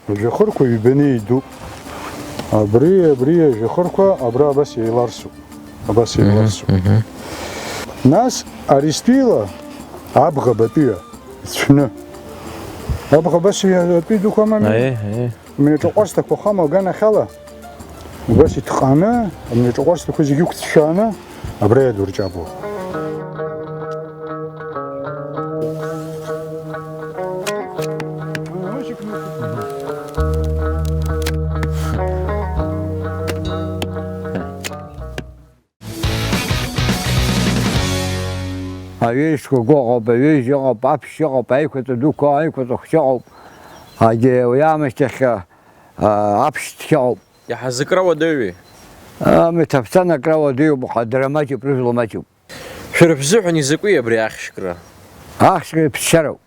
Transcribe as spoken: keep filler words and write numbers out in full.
Ажәахырқәа ҩбаны идуп. Абри, абри ажәахырқәа абра абас еиларсуп. Абас еиларсуп. Нас ари стәила абӷабатәиа ицәны. Абӷа абас атәи дуқәа амами? Аиеи, аиеи. Мҩаҿаҟәарсҭақәа хама аганахьала, убас иҭҟаны, амҩаҿаҟәарсҭақәа зегьы ықәцәшәааны, абра иадурҷабло. Аҩеишқәа гәыҟоуп, аҩежь ыҟоуп, аԥшь ыҟоуп, аиқәаҵәа дуқәа, аиқәаҵәа хәҷы ыҟоуп. Агьи уи аамышьҭахь, а, аԥшь цқьа ыҟоуп. Иаҳа зыкрауа дыҩи? Амҩа ҭаԥцан акрауа дыҩуп, аха дара маҷуп, рыжәла маҷуп. Шәара шәзыҳәан изакәи абри ахьшькра? Ахьшькра иԥсшьароуп.